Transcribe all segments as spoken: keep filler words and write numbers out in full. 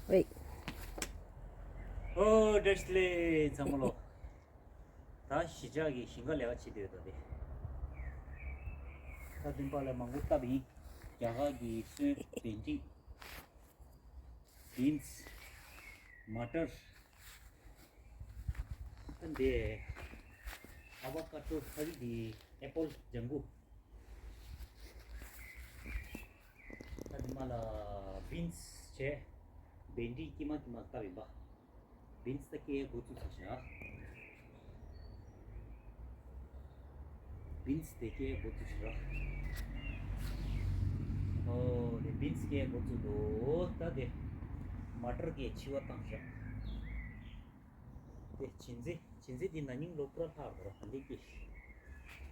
ཨོ་བཀྲ་ཤིས་བདེ་ལེགས་ཚང་མ་ལོ། ད་གཞིས་ཆགས་ཀྱི་ཞིང་ཁ་ལས་ཀ་བྱེད་འདོད་ད་དེ། ད་བདུན་པ་ལ་མང་པོ་བཏབ་ཡིན། རྒྱ་གར་གྱི་སོན་བེ་འབྲི། བིན་སི། མ་ཊར། ཨ་འདི་ཨ་བ་ཀ་ཏོ། ཨ་རི་འདི་ཨེ་པོལ། ལྗང་གུ། ཨ་འདི་མ་ལ་བིན་སི་བྱས། བེ་འབྲི་ཀྱི་མ་ཀྱི་མ་བཏབ་ཡིན་པ། བིན་སི་ད་སྐྱེ་འགོ་བཙུགས་ཚར་ཤག་བིན་སི་དེ་སྐྱེ་འགོ་བཙུགས་ཤག་ར། ཨོ་དེ་བིན་སི་སྐྱེ་འགོ་བཙུགས་འདུག་ད་དེ་མ་ཊར་གྱིས་འཕྱི་བ་བཏང་ཤག་དེ་བྱིན་རྫས། བྱིན་རྫས་འདི་ན་ནིང་ལོ་པུ་ར་ལྷག་ར་ཧ་འདི་སྐྱེ་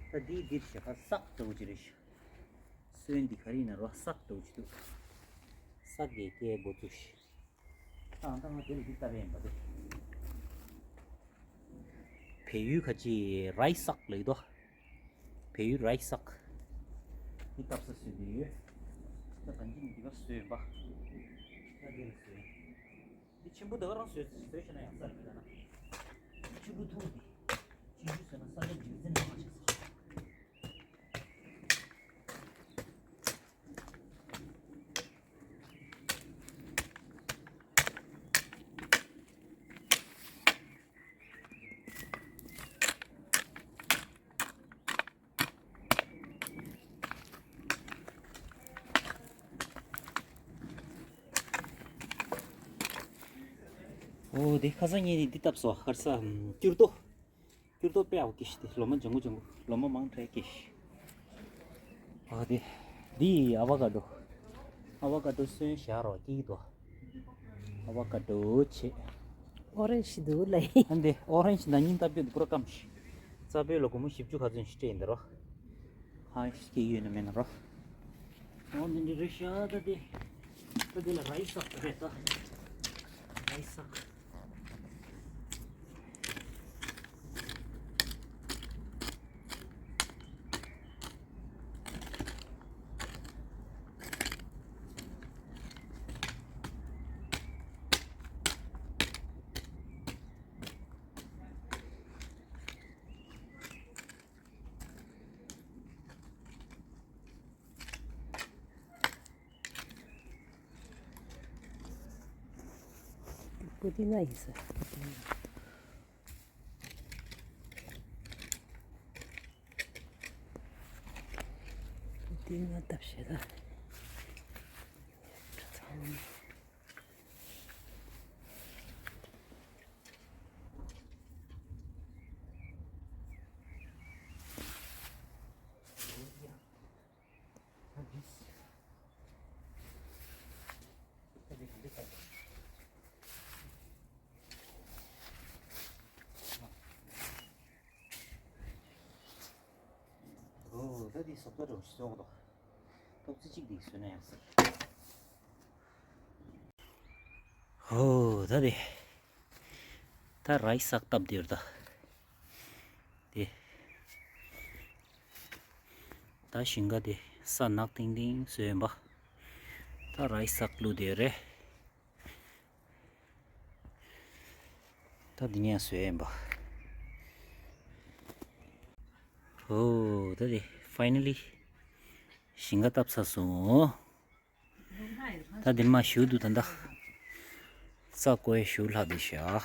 ཤག་ད་འདི་འདིར་ཤག་ཧ་སག་འདྲ་བོ་ཅིག་རེད་ཤག་སོན་འདི་ག་རེ་ཡིན་ན་ར་སག་འདྲ་བོ་ཅིག་འདུག་སག་གིས་སྐྱེ་འགོ་བཙུགས་ཤག་ཨང་ད་ང་དེ་ལ་འདི་ལྟ་བས་ཡིན་པ་དེ། བལ་ཡུལ་ཁ་ཅིག་རའི་སག་ལབ་ཀྱི་འདུག་བལ་ཡུལ་རའི་སག་འདི་བཏབ་ས་བཟོས་བསྡད་ཡོད། ད་གང་ཅི་ནི་འདི་ག་བཟོས་ཡིན་པ། ད་འདི་ལ་བཟོས་ཡིན། འདི་ཆེན་པོ་འདི་ག་རང་བཟོས་བཟོས་བྱས་ན་ཡག་ས་རེད་མེད་ན། ཆེན་པོ་ཐུག་འདི། ཆུང་ཆུང་བཟོས་ན་ས་ཆ་རྒྱུན་འཛིན་མང་ཆགས་སོང་། ཨོ་དེ་ཁ་སང་ངས་ནི་འདི་བཏབ་སོང་། ཁར་ས་སྐྱུར་རྡོ། སྐྱུར་རྡོ་དཔེ་ཡག་པོ་སྐྱེས་ཤག་དེ་ལོ་མ་ལྗང་གུ་ལྗང་གུ། ལོ་མ་མང་དྲགས་སྐྱེས་ཤག་ཨ་དེ། འདི་ཨ་བ་ཀ་ཏོ། ཨ་བ་ཀ་ཏོ་སོན་བཞག་རོགས་སྐྱེ་གི་འདུག་ཨ་བ་ཀ་ཏོ་བྱས། ཨོ་རེན་ཇི་འདུག་ལ། ཨ་འདི་ཨོ་རེན་ཇི་ན་ནིང་བཏབ་ཡོད་འདུག་པུ་ར་སྐམ་ཤག་རྩ་བའི་ལོ་སྒོར་མོ་བཞི་བཅུ་ག་ཚོད་ཞིག་སྤྲད་ཡིན་ད་རོ། ཧ་ཤི་ཡོད་ན་མེད་ན་རོ། འོ་འདི་འདྲ་རེད་ཤག་ད་དེ། ད་དེ་ལ་རའི་སག་རེད་ད། རའི་སག་པུ་ཏི་ན་ཡིན་ས། པུ་ཏི་ན་བཏབ་བྱས་ད། ཨོ་ད་འདི་སོབ་ད་འགྲོ་ཞིག་སོང་དོ། ཐོབ་ཚིག་གཅིག་འདི་བཟོས་ན་ཡག་སི། ཧོ་ད་དེ། ད་རའི་སག་བཏབ་དེར་ད། དེ། ད་ཞིང་ཁ་དེ་ས་ནག་ཏིང་ཏིང་བཟོས་ཡིན་པ། ད་རའི་སག་བླུགས་དེ་རེད། ད་འདི་ནས་བཟོས་ཡིན་པ། ཧོ་ད་དེ་ཕའི་ནལ་ལི་ཞིང་ཁ་བཏབ་ཚར་སོང་། ད་འདིར་མ་ཞུ་འདུག་ད་ལྟ་རྩྭ་བརྐོ་ཡས་ཞུ་ལྷག་དེ་བཞག་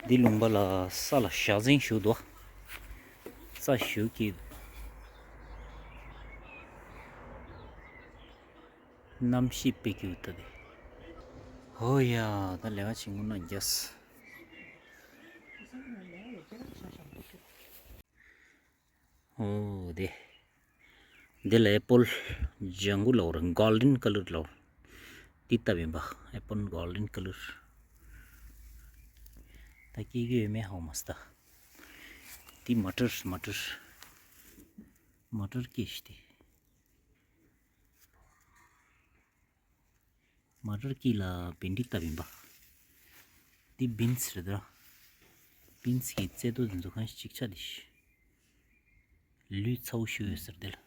འདི་ལུང་པ་ལ་ས་ལ་ཞག་འཛིན་ཞུ་འདུག་རྩྭ་ཞུ་གི་གནམ་གཤིས་དཔེ་སྐྱིད་འདུག་ད་དེ། ཧོ་ཡ་ད་ལས་ཀ་བྱེད་དགོས་ན་རྒྱ་ས། ཨོ་དེ། འདི་ལ་ཨེ་པོལ་ལྗང་གུ་ལོར་གོལ་ཌན་ཀ་ལར་ལོར། འདི་ལྟ་བུ་ཡིན་པ་ཨེ་པོལ་གོལ་ཌན་ཀ་ལར། ད་སྐྱེ་གི་ཡོད་མེད་ཧ་གོ་མ་སོང་ད། འདི་མ་ཊར་མ་ཊར། མ་ཊར་སྐྱེས་ཤི་དེ། མ་ཊར་དཀྱིལ་ལ་བེན་ཌིག་བཏབ་ཡིན་པ། འདི་བིན་སི་རེད་ད། བིན་སི་གི་རྩེ་ཏོ་འདི་ཚོ་གང་ཞིག་ཅིག་ཆགས་འདི་ཤི། ལུས་ཚ་བོ་ཞུ་ཡོད་ཟེར་དེ་ལ།